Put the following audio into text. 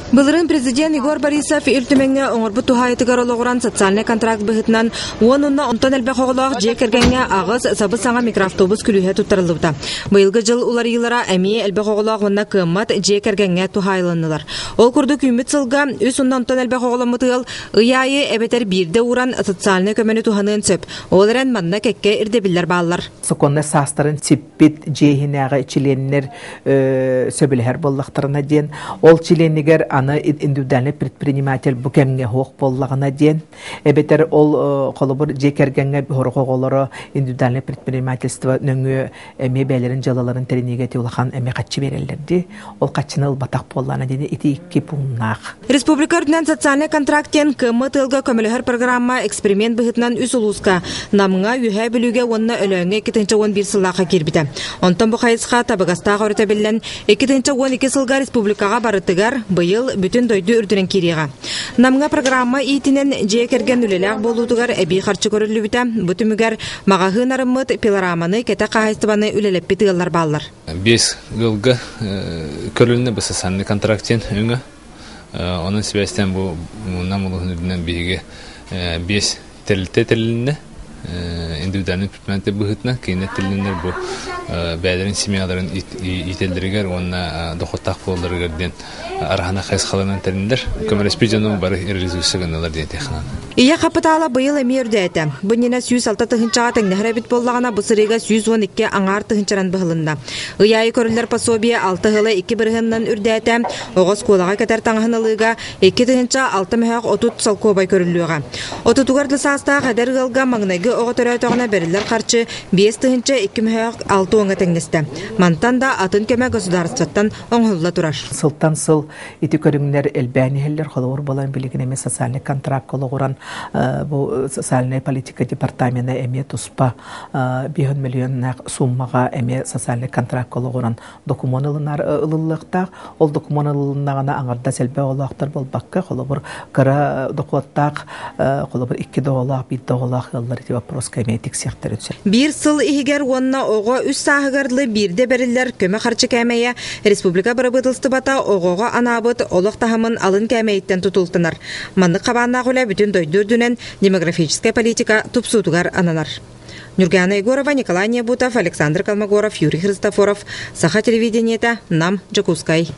Былырыын президент Егор Борисов Ил Түмэҥҥэ оҥорбут туһаайытыгар олоҕуран социальнай контракт быһыытынан уон уонна онтон элбэх оҕолоох дьиэ кэргэҥҥэ аҕыс сабыс-саҥа микроавтобус күлүүһэ туттарыллыбыта. Быйылгы дьыл уларыйыылара эмиэ элбэх оҕолоох уонна кыаммат дьиэ кэргэҥҥэ туһаайылыннылар. Ол курдук үүммүт сылга үс уонна онтон элбэх оҕоломмут ыал ый аайы эбэтэр биирдэ ууран социальнай көмөнү туһаныан сөп. Ол эрэн манна кэккэ ирдэбиллэр бааллар. Сокуоннай саастарын сиппит дьиэ иһинээҕи чилиэннэр сөбүлэһэр буоллахтарына диэн, ол чилиэнигэр аны индивидуальный предприниматель бу кэмҥэ суох буоллаҕына диэн, эбэтэр ол холобур дьиэ кэргэҥҥэ сорох оҕолоро индивидуальное предпринимательство нөҥүө эмиэ бэйэлэрин дьыалаларын тэриниигэ ити улахан эмиэ хаччы биэрэллэр дии. Ол хаччыны ылбатах буоллаҕына диэн ити икки пууннаах. Республика үрдүнэн социальнай контракт диэн кыаммыт ыалга көмөлөһөр программа эксперимент быһыытынан үс улууска Намҥа, Үөһээ Бүлүүгэ уонна Өлөөҥҥө 2011 сыллаахха киирбитэ. Онтон бу хайысха табыгастаах өрүтэ биллэн, 2012 сылга республикаҕа барытыгар быйыл бүтүн дойду үрдүнэн киириэҕэ. Намҥа программа иитинэн дьиэ кэргэн үлэлээх буолуутугар эбии харчы көрүллүбүтэ. Бу түмүгэр маҕаһыын арыммыт, пилораманы, кэтэх хаһаайыстыбаны үлэлэппит ыаллар бааллар. Биэс ыалга көрүлүннэ бу социальный контракт диэн өҥө. Онон сибээстээн бу Нам улууһун үрдүнэн биһиги биэс тэрилтэ тэрилиннэ. Индивидуальный предприниматель быһыытынан кинилэр тэрилиннэр бу бэйэлэрин семьяларын иитэллэригэр уонна доходтаах буолалларыгар диэн араһана хайысхаларынан тэриннэр. Көмөлөспүт дьонум бары реализация гыннылар диэн этиэххэ Ийэ хапытаала быйыл эмиэ үрдээтэ. Бу иннинэ 106 тыһыынчаҕа тэҥнэһэр эбит буоллаҕына, бу сырыыга 112 аҥаар тыһыынчанан быһылынна. Ый аайы көрүллэр пособие алта ыла икки бырыһыанынан үрдээтэ. Оҕо оскуолаҕа кэтэр таҥаһын ылыыга 2 006 мөһөөх 30 солкуобай көрүллүөҕэ. Отутугар да саастаах эдэр ыалга маҥнайгы оҕо төрөөтөҕүнэ бэриллэр харчы 5 тыһыынча 2 мөһөөх 6 уоҥҥа тэҥнэстэ. Мантан да атын көмө государствоттан оҥоһулла турар. Сылтан сыл ити көрүҥнэр элбээн иһэллэр. Холобур буолан билигин эмиэ социальный контракт олоҕуран бу социальная политика департамена эмиэ туспа 5 миллионнаах суммаҕа эмиэ социальный контракт олоҕуран докумуон ылынар ылыллыахтаах. Ол докумуон ылылыннаҕына аҥардас элбэх оҕолоохтор буолбакка, холобур кыра дохуоттаах, холобур икки да оҕолоох, биир да оҕолоох ыаллар ити вопроска эмиэ тиксиэхтэрин сөп. Биир сыл иһигэр уонна оҕо үс сааһыгар дылы биирдэ бэриллэр көмө харчы кээмэйэ республика бырабыыталыстыбата оҕоҕо анаабыт олох таһымын алын кээмэйиттэн тутултанар. Маннык хабааннаах үлэ бүтүн дойду үрдүнэн демографическай политика тупсуутугар ананар. Нюргана Егорова, Николай Небутов, Александр Колмогоров, Юрий Христофоров, Саха телевидениета, Нам, Дьокуускай.